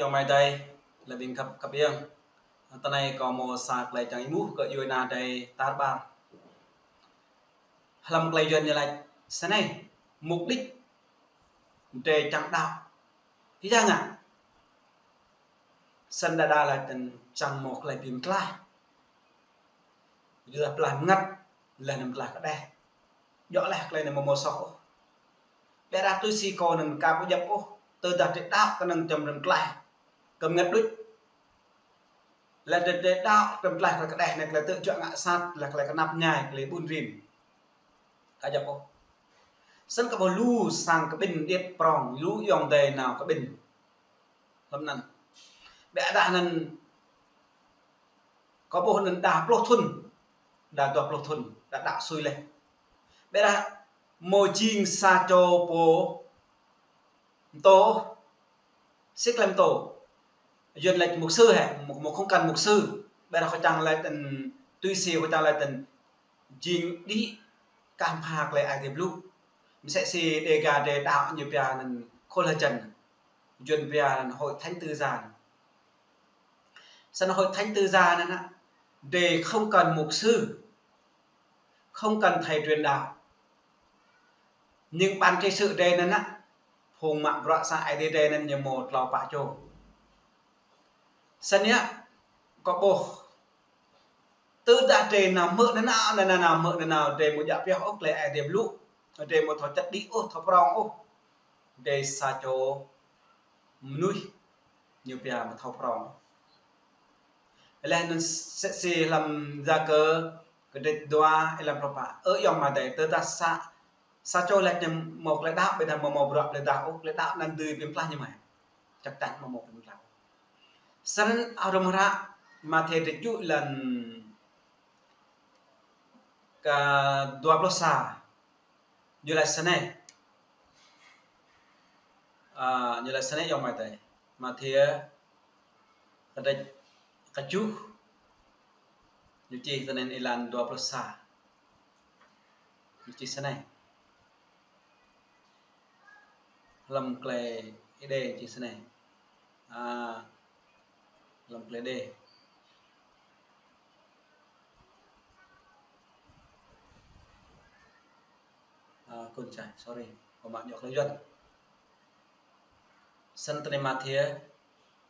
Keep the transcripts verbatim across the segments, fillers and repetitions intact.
Ayŏng amai adơi, lĕ ƀing khăp khăp iăng. Tơ anai kâo hmâo sa tơlơi čang êmuh kơ djuai ania adơi tar ƀar. Hlăm tơlơi Yuan ñu laĭ snei, mục đích drei čang đaŏ. Hơjang ngă? Snăn đa đa laĭ tơ̆n čang hmâo tơlơi bi mtlaih. Yua dah plah mngăt, leh anăn plah kơđeh. Djŏ leh tơlơi anăn amâo mâo soh ôh. Ƀiădah tui si kâo anăn ka ƀu djăp ôh, tơdah drei đaŏ kơnơ̆ng čang mtlaih, kơ mngăt đuč. Leh drei, drei đaŏ kơ mtlaih tơlơi kơđeh anei, tơlơi tŭ juă ngă sat, leh tơlơi knap mñai, tơlơi ƀun rin. Ka djăp ôh. Snăn kâo ƀuh lu sang kơ ƀĭn điêt prŏng, lu ayŏng adơi nao kơ ƀĭn. Hlăm anăn. Ƀiădah anăn kâo ƀuh anăn đa pluh thŭn, đa dua pluh thŭn, đa đaŏ sui leh. Ƀiădah hmâo jing sa čô pô mtô, sĭt leh mtô. Yuan laĭ mục sư hĕ, mục, mục không cần mục sư. Ƀiădah kâo čang laĭ tơ̆n, tui si kâo čang laĭ tơ̆n, jing đĭ kah pha tơlơi Aê Diê blŭ. Msĕ si Đêga drei đaŏ ñu pia anăn khối hơjăn. Yuan pia anăn hội thánh tư gia. Snăn hội thánh tư gia anăn, drei không cần mục sư, không cần thầy truyền đạo. Nhưng ban trị sự drei anăn, phung mă bruă sang Aê Diê drei anăn ñu hmâo tlâo pă čô. Snăn yơh, kâo ƀuh tơdah drei nao hmư̆ nanao, nanao, nao hmư̆ nanao, drei amâo djă pioh ôh tơlơi Aê Diê blŭ, drei amâo thâo čăt đĭ ôh, thâo prŏng ôh. Drei sa čô mnuih ñu pia amâo thâo prŏng. Leh anăn msĕ si hlăm Yakơ kdrêč dua, êlan pluh pă. Ơ ayŏng amai adơi, tơdah sa, sa čô lač ñu hmâo tơlơi đaŏ, ƀiădah amâo mâo bruă tơlơi đaŏ ôh, tơlơi đaŏ anăn dưi bi mtlaih ñu mơ̆? Chắc chắn amâo mâo bi mtlaih. Snăn hrŏm hră Mathiơ kdrêč tơjuh êlan kơ dua pluh sa. Ñu laĭ snei. A, ñu laĭ snei ayŏng amai adơi. Mathiơ kdrêč kơjuh. Ñu čih tơ anăn êlan dua pluh sa. Ñu čih snei. Hlăm tơlơi Êđê čih snei. A, hlăm tơlơi Êđê. A, kơ čai, sorry. Kâo mă ñu tơlơi Yuan. Snăn tơ anei Mathiơ,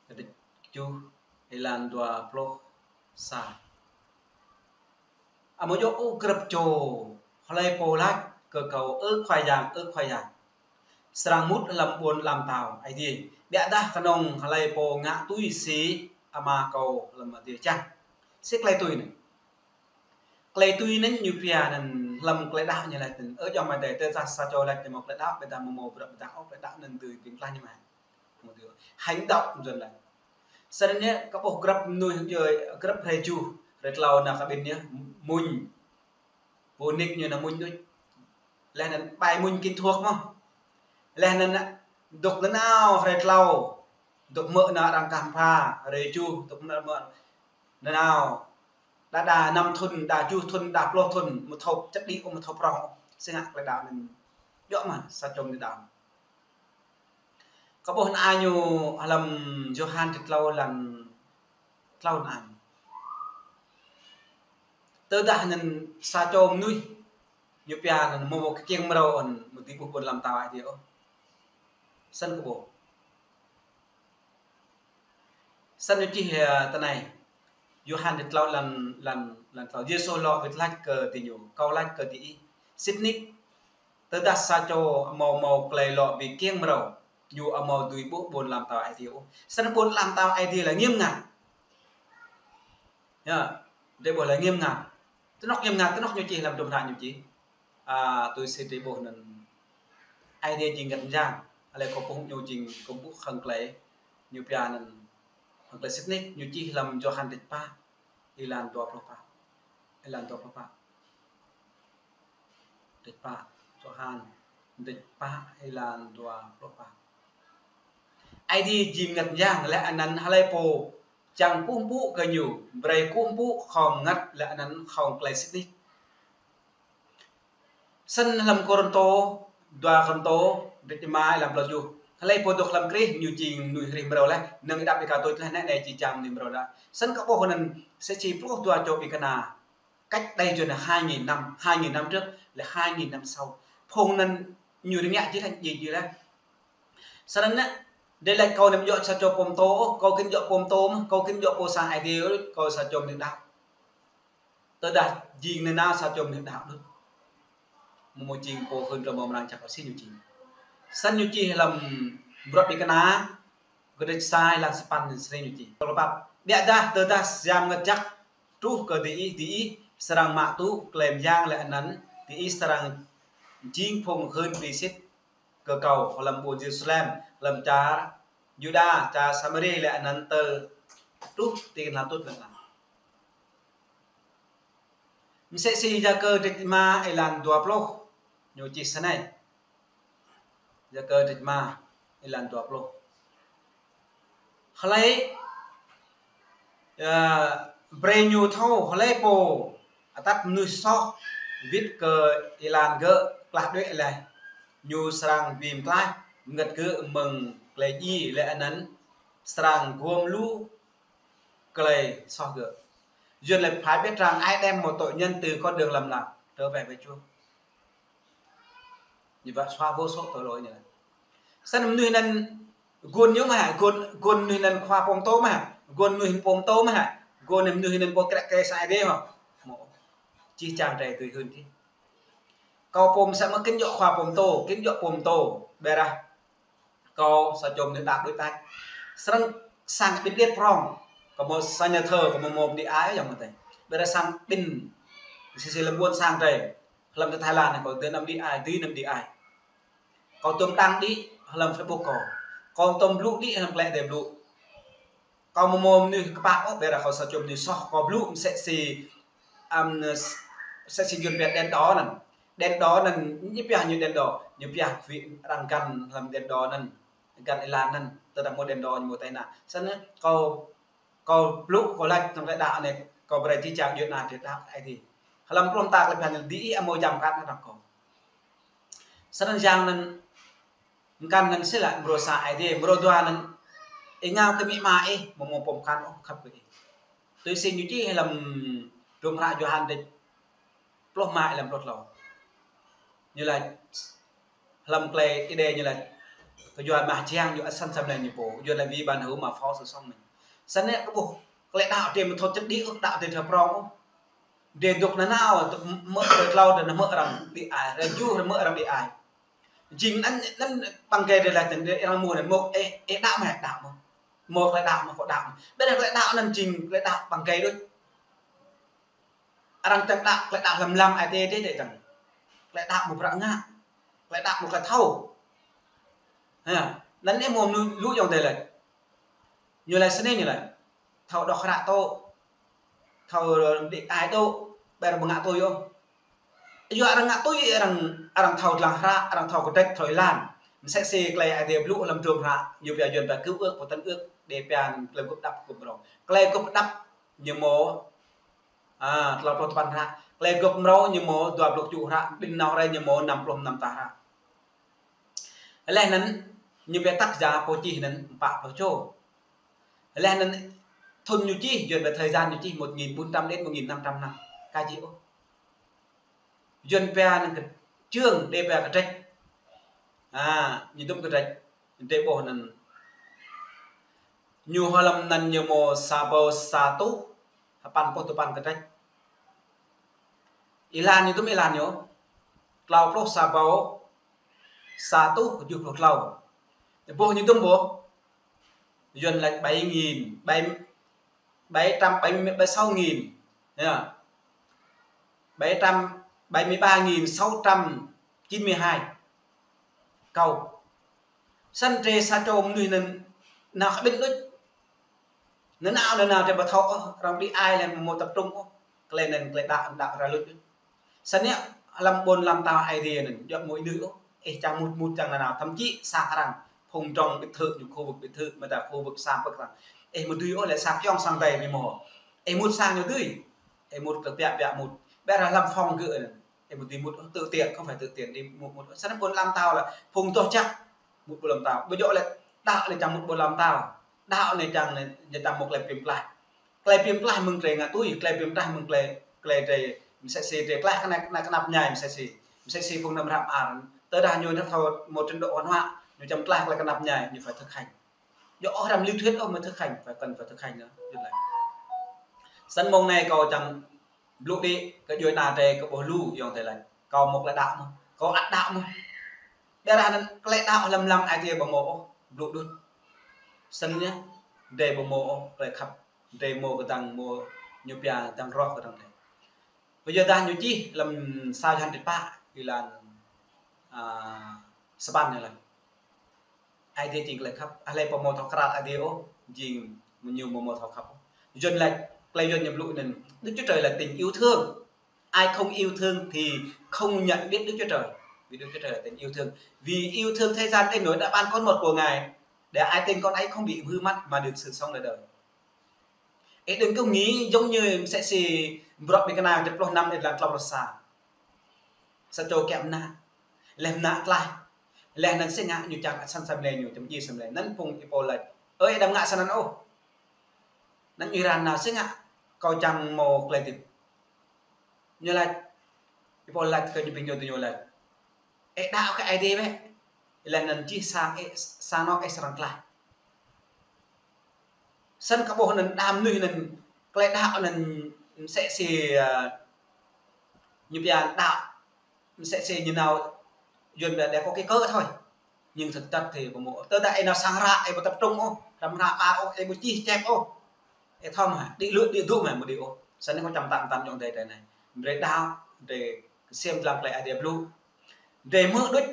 kdrêč kơjuh, êlan dua pluh sa. Amâo djŏ ôh grăp čô hlei pô lač kơ kâo: Ơ Khua Yang, ơ Khua Yang, srăng mŭt hlăm ƀuôn ala mtao Aê Diê. Ƀiădah knŏng hlei pô ngă tui si Ama kâo hlăm adiê čiăng. Si tơlơi tui anăn. Tơlơi tui anăn ñu pia anăn hlăm tơlơi đaŏ ñu lač anăn. Ơ ayŏng amai adơi, tơdah sa čô lač ñu hmâo tơlơi đaŏ, ƀiădah amâo mâo bruă pơdah ôh, tơlơi đaŏ anăn dưi bi mtlaih ñu mơ̆? Amâo dưi. Hành động Yuan lač. Snăn yơh, kâo ƀuh grăp mnuih, grăp hrơi kơjuh, hrơi tlâo nao kơ ƀĭn yơh, mmuñ. Pô nik ñu nao mmuñ đuč. Leh anăn ƀai mmuñ kinh thuộc mơ̆. Leh anăn dôk nanao hrơi tlâo, dôk hmư̆ nao arăng kah pha, hrơi kơjuh, dôk hmư̆ nanao. Đa đa năm thŭn, đa kơjuh thŭn, đa pluh thŭn, amâo thâo čăt đĭ ôh, amâo thâo prŏng ôh. Si ngă tơlơi đaŏ anăn djŏ mơ̆ sa čô mnuih đaŏ. Kâo ƀuh anăn ñu hlăm Yôhan kdrêč tlâo êlan tlâo anăn. Tơdah anăn sa čô mnuih ñu pia anăn amâo mâo kkiêng mrâo anăn amâo dưi ƀuh ƀuôn ala mtao Aê Diê ôh. Snăn kâo ƀuh. Snăn ñu čih, ơ, tơ anei. Yôhan kdrêč tlâo êlan, êlan, êlan tlâo. Yêsu lŏ wĭt lač kơ diñu: Kâo lač kơ diih sĭt nik, tơdah sa čô amâo mâo tơlơi lŏ bi kkiêng mrâo, ñu amâo dưi ƀuh ƀuôn ala mtao Aê Diê ôh. Snăn ƀuôn ala mtao Aê Diê lĕ nghiêm ngặt. Yơh, drei ƀuh lĕ nghiêm ngặt. Tơnŏk nghiêm ngặt, tơnŏk ñu čih hlăm hdruôm hră ñu čih. A, tui si drei ƀuh anăn Aê Diê jing mngăt mjang. Hlei kâo ƀuh ñu jing kâo ƀuh hăng tơlơi ñu pia anăn hăng tơlơi sĭt nik ñu čih hlăm Yôhan kdrêč pă, êlan dua pluh pă. Êlan dua pluh pă. Kdrêč pă, Yôhan kdrêč pă, êlan dua pluh pă. Aê Diê jing mngăt mjang, leh anăn hlei pô čiăng kkuh mpŭ kơ ñu, brei kkuh mpŭ khŏm mngăt leh anăn khŏm tơlơi sĭt nik. Snăn hlăm Kôrantô, dua Kôrantô, kdrêč êma, êlan pluh tơjuh. Hlơi pô dŏ hlăm Krist ñu jing mơnuih rĭm mrâo laih, năng đăp ƀing gơ̆ tuč laih, anai anai či jing mơnuih mrâo laih. Snăn kâo ƀuh anăn msĕ si pluh dua čô ƀing kơna. Cách đây yơh anai hai nghìn năm, hai nghìn năm trước, lĕ hai nghìn năm sau. Phung anăn ñu rơngiă jih laih, jing jih laih. Snăn anai, dê lač kâo anăm djŏ sa čô pô mtô, kâo kĭn djŏ pô mtô mơh, kâo kĭn djŏ pô sang Aê Diê, kâo sa čô mơnuih đăo. Tơdah jing nanao sa čô mơnuih đăo đôč. Mơ̆ mơ̆ jing pô hưn kơ mơ̆ mrang čăk ôh si ñu jing. Snăn ñu čih hlăm bruă ƀing kơna, kdrêč sa êlan sapăn snei ñu čih. Tơl păp. Ƀiădah tơdah Yang Mngăt Jăk truh kơ diih, diih srăng mă tŭ klei myang lĕ anăn, diih srăng jing phung hưn bi sĭt kơ kâo hlăm ƀuôn Yêrusalem, hlăm čar Yuđa, čar Samari lĕ anăn tơl truh ti knhal tuč lĕ anăn. Msĕ si Yakơ kdrêč êma êlan dua pluh, ñu čih snei. Yakơ kdrêč êma êlan dua pluh. Hlei, ơ, brei ñu thâo, hlei pô atăt mơnuih soh wĭt kơ êlan gơ̆ klah đuĕ laih, ñu srăng bi mtlaih mơngơ̆t gơ̆ mơ̆ng klei djai lĕ anăn srăng guôm lu klei soh gơ̆. Yuăn lač phải biết rằng ai đem một tội nhân từ con đường lầm lạc trở về với Chúa. Ñu ƀă xóa vô số tội lỗi ñu lač. Snăn mơnuih anăn guôn ñu mơ̆ hă, guôn, guôn mơnuih anăn khua pô mtô mơ̆ hă, guôn mơnuih pô mtô mơ̆ hă, guôn mơnuih anăn pô krĕ kĕ sa Aê Diê mơ̆. Mơ̆. Čih čang drei tui hưn kĭ. Kâo pô msĕ mơ̆ kĭn djŏ khua pô mtô, kĭn djŏ pô mtô. Ƀiădah kâo sa čô mơnuih đăo đuĕ tač. Snăn sang ƀĭn điêt prŏng. Kâo mơ̆ sa nhà thờ, kâo mơ̆ mơ̆ đĭ ai yơh mơ̆ tĕ. Ƀiădah sang ƀĭn. Msĕ si hlăm ƀuôn sang drei. Hlăm ti Thái Lan anei kâo dưi anăm đĭ ai, dưi anăm đĭ ai. Kâo tŭm đăng đĭ hlăm Facebook kâo. Kâo tŭm blŭ đĭ hlăm klei Aê Diê blŭ. Kâo mơ̆ mơ̆ mơnuih kpă ôh, ƀiădah kâo sa čô mơnuih soh, kâo blŭ msĕ si, ăm, msĕ si Yuăn pia đèn đỏ anăn. Đèn đỏ anăn, ñu pia ñu đèn đỏ, ñu pia wĭ arăng găn hlăm đèn đỏ anăn, găn êlan anăn, tơdah mâo đèn đỏ ñu mâo tai nạn. Snăn kâo, kâo blŭ, kâo lač tơlơi đăo anei, kâo brei či čang djuai ania djuai đăo Aê Diê. Hlăm pluh mta klei bhiăn anăn diih amâo jăm kăt anăn kâo. Snăn yang anăn mkăn anăn si lĕ mrô sa Aê Diê, mrô dua anăn ih ngă kơ amĭ ama ih, mơ̆ mâo pô mkăn ôh khăp kơ ih. Tui si ñu čih hlăm hdruôm hră Yôhan kdrêč pluh êma êlan pluh tlâo. Ñu lač hlăm klei Êđê ñu lač kơ Yuăn mă jiăng ñu ăt săn săn lĕ ñu pô, Yuăn lač vì bạn hữu mà phó sự sống mình. Snăn anei kâo ƀuh klei đăo drei mơ̆ thâo čăt đĭ ôh, đăo drei thâo prŏng ôh. Drei dôk nanao, dôk mơ̆ drei tlâo drei nao mơ̆ arăng đĭ ai, drei juh drei mơ̆ arăng đĭ ai. Jing anăn, anăn ƀăng gai drei lač anăn drei arăng mơ̆ anăn mâo, ê, ê đăo mơ̆, đăo mơ̆. Mâo klei đăo mơ̆, kâo đăo mơ̆. Ƀiădah klei đăo anăn jing klei đăo ƀăng gai đôč. Arăng tơ̆ng đăo, klei đăo hlăm lam ai tiê tiê tiê tơ̆ng. Klei đăo mâo bruă ngă. Klei đăo mâo klei thâo. Ha, anăn anei mâo mơnuih lu ayŏng adei lač. Ñu lač snei ñu lač. Thâo đŏk hră tŏ. Thâo đĭ ai tŏ. Ƀiădah mơ̆ ngă tui ôh. Yua arăng ngă tui, arăng, arăng thâo dlăng hră, arăng thâo kdrêč, thâo êlan. Msĕ si klei Aê Diê blŭ hlăm hdruôm hră, ñu pia Yuăn pia Cựu Ước, pơ Tân Ước, đe pia klei gŏp hđăp gŏp mrâo. Klei gŏp hđăp ñu mâo, a, tlâo pluh tơpăn hră. Klei gŏp mrâo ñu mâo dua pluh tơjuh hră, ƀĭn nao hrơi ñu mâo năm pluh năm ta hră. Leh anăn ñu pia tác giả pô čih anăn pă pluh čô. Leh anăn thŭn ñu čih, Yuăn pia thời gian ñu čih một nghìn bốn trăm đến một nghìn năm trăm năm. Ka čih ôh. Yuăn pia anăn kơ chương, đe pia kdrêč. A, ñu dŭm kdrêč, drei ƀuh anăn. Ñu hlăm anăn ñu mâo sa êbâo sa êtuh sapăn pluh tơpăn kdrêč. Êlan ñu dŭm êlan ñu. Tlâo pluh sa êbâo sa êtuh kjuh pluh tlâo. Ƀuh ñu dŭm ƀuh. Yuăn lač bảy nghìn, bảy, bảy trăm bảy mươi, bảy sáu nghìn. Ya. Bảy trăm bảy mươi ba nghìn sáu trăm chín mươi hai câu. Snăn drei sa čô mơnuih anăn nao kơ ƀĭn đôč. Nanao, nanao drei ƀu thâo ôh, arăng đĭ ai leh mâo tập trung ôh. Klei anăn klei đăo, đăo arăng luč đôč. Snăn yơh, hlăm ƀuôn hlăm tao Aê Diê anăn, djŏ mâo ênưih ôh. Ih čang mŭt mŭt čang nanao, thậm chí sang arăng, phung trong biệt thự, ñu khu vực biệt thự, mơta khu vực sang pơk arăng. Ih mâo dưi ôh lĕ sang ayŏng sang adei mơ̆ mâo. Ih mŭt sang ñu dưi. Ih mŭt kơ piă piă mŭt. Ƀiădah hlăm phòng gơ̆ anăn. Ih mâo dưi mŭt ôh, tự tiện, không phải tự tiện đi mŭt mŭt. Snăn ƀuôn hlăm tao lĕ, phung doh jăk. mŭt ƀơi lŏn mơtao. Ƀu djơ̆ lĕ đaŏ anai čang mŭt ƀơi lŏn mơtao. Đaŏ anai čang anai, anai čang mŭt tơlơi pơklaih. Tơlơi pơklaih mơ̆ng drei ngă tui, tơlơi pơklaih mơ̆ng tơlơi, tơlơi drei mơsĕ si drei klaih kơ anai, anai kơnăp ñai mơsĕ si. Mơsĕ si phung năm hră mơar. Tơdah ñu dah thâo một trình độ văn hóa, ñu čang klaih tơlơi kơnăp ñai, ñu phải thực hành. Djơ̆ ôh hrăm lý thuyết ôh, mơ̆ thực hành, phải cần phải thực hành anŭn. Djơ̆ lĕ. Snăn mông anai kâo čang blŭ đĭ kơ djuai ania drei kơ ƀuh lu ayŏng adơi laĭ. Kâo mŭt tơlơi đaŏ mơ̆n, kâo ăt đaŏ mơ̆n. Ƀiădah anŭn tơlơi đaŏ lăm lăm ai tiê ƀu hmâo ôh, blŭ đôč. Snăn yơh, drei ƀu hmâo ôh tơlơi khăp, drei hmâo kơdăng hmâo ñu pia kơdăng roh kơdăng drei. Pơyơr dah ñu čih lăm sa Yôhan dua pă, êlan, a, sapăn anai lĕ. Ai tiê jing tơlơi khăp, hlơi pô ƀu hmâo thâo krăn ai tiê ôh, jing ñu ƀu hmâo thâo khăp ôh. Yuan laĭ, tơlơi Yuan ñu blŭ anŭn, Đức Chúa Trời là tình yêu thương. Ai không yêu thương thì không nhận biết Đức Chúa Trời. Vì Đức Chúa Trời là tình yêu thương. Vì yêu thương thế gian đến nỗi đã ban con một của Ngài, để ai tin con ấy không bị hư mất mà được sự sống đời đời. Ih đừng có nghĩ giống như mơsĕ si bruă Ƀing Kơna črăn pluh năm êlan klâo pluh sa. Sa čô kiăng mơnă. Laih mơnă klaih. Laih anŭn si ngă ñu čang asăn asem lĕ ñu, čang ji asem lĕ. Anŭn phung ih pô laĭ. Ơ, ih đăm ngă asăn anŭn ôh. Anŭn ñu ră anai si ngă kâo čang hmâo tơlơi hơdip. Ñu laĭ, ih pô laĭ kơ ñu ƀing ñu tui ñu laĭ. Ih đaŏ kơ Aê Diê bĕ. Laih anŭn čih sang ih, sang anŏ ih srăng klaih. Snăn kâo ƀuh anŭn đa mơnuih anŭn tơlơi đaŏ anŭn mơsĕ si, a, ñu pia đaŏ mơsĕ si ñu nao Yuan pia đe có cái cớ thôi. Nhưng thực chất thì ƀu hmâo. Tơdah ih nao sang hră, ih ƀu tập trung ôh, hrăm hră mơar ôh, ih ƀu čih čep ôh. Ih thâo mơ̆, đĭ lu, đĭ dŏ mơ̆, ƀu đĭ ôh. Snăn kâo čang tăn tăn ayŏng adơi drei anai. Drei đaŏ, drei ksiêm dlăng tơlơi Aê Diê blŭ. Drei hmư̆ đôč,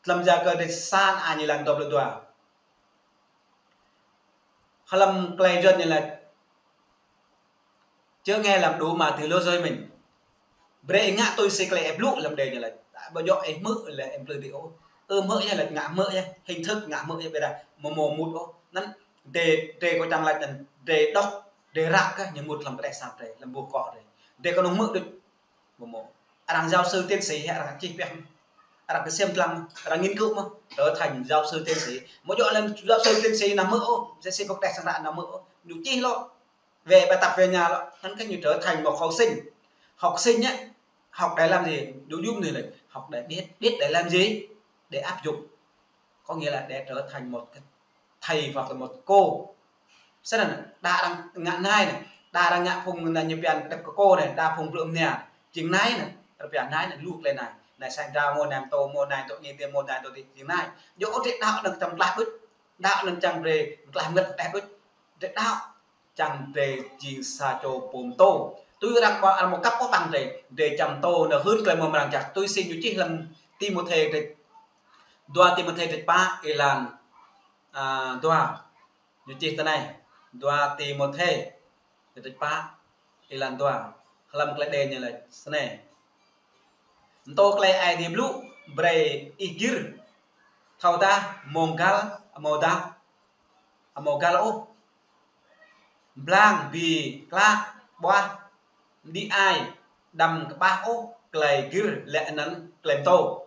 lăm Yakơ dêh sa anai êlan dua pluh dua. Hlăm tơlơi Yuan ñu laĭ, chớ nghe làm đủ mà tự lừa dối mình. Brei ngă tui si tơlơi ih blŭ lăm đe ñu laĭ. Ƀu djơ̆ ih hmư̆ lĕ ih blŭ đĭ ôh. Ơ hmư̆ yơh laĭ ngă hmư̆ yơh, hình thức ngă hmư̆ yơh ƀiădah ƀu hmâo mŭt ôh. Anŭn drei, drei kâo čang laĭ anŭn drei đŏk, drei răk kơ ñu mŭt lăm kơđeh sang drei, lăm boh kŏ drei. Drei kơnơ̆ng hmư̆ đôč. Ƀu hmâo. Arăng giáo sư tiến sĩ hĕ arăng čih pioh. Arăng ksiêm dlăng, arăng nghiên cứu mơ̆. Trở thành giáo sư tiến sĩ. Ƀu djơ̆ lĕ giáo sư tiến sĩ nao hmư̆ ôh, mơsĕ si pô kơđeh sang hră nao hmư̆ ôh. Ñu čih lŏ. Về bài tập về nhà lŏ. Anŭn kơ ñu trở thành một học sinh. Học sinh á, học để làm gì? Ñu djŭm anai lĕ. Học để biết, biết để làm gì? Để áp dụng. Có nghĩa là để trở thành một cái thầy hoặc là một cô. Snăn, đa arăng ngă nai anai, đa arăng ngă phung anŭn ñu pia kơđeh kơ cô anai, đa phung blŭ mơnia. Jing nai anai, arăng pia nai anai, lu tơlơi nai. Nai sang dra hmâo nai mtô, hmâo nai tŏ ngê tiê, hmâo nai tŏ ti, jing nai. Djơ̆ ôh drei đaŏ anŭn čang klaih đôč. Đaŏ anŭn čang drei klaih mơ̆ng kơđeh đôč. Drei đaŏ čang drei jing sa čô pô mtô. Tui arăng ƀu, arăng ƀu kăp ôh păng drei, drei čang mtô nao hưn tơlơi mơak mơrang jăk. Tui si ñu čih lăm Timôthê dêh, dua Timôthê dêh pă êlan, a, dua. Ñu čih tui anai, dua Timôthê, dêh pă, êlan dua. Hlăm tơlơi đe ñu laĭ snei. Mtô tơlơi Aê Diê blŭ, brei ih gir. Thâo dah, mông găl, hmâo dah, hmâo găl ôh. Blang, bi, klă, ƀuah, mđĭ ai, đăm kơƀah ôh, tơlơi gir, laih anŭn tơlơi mtô.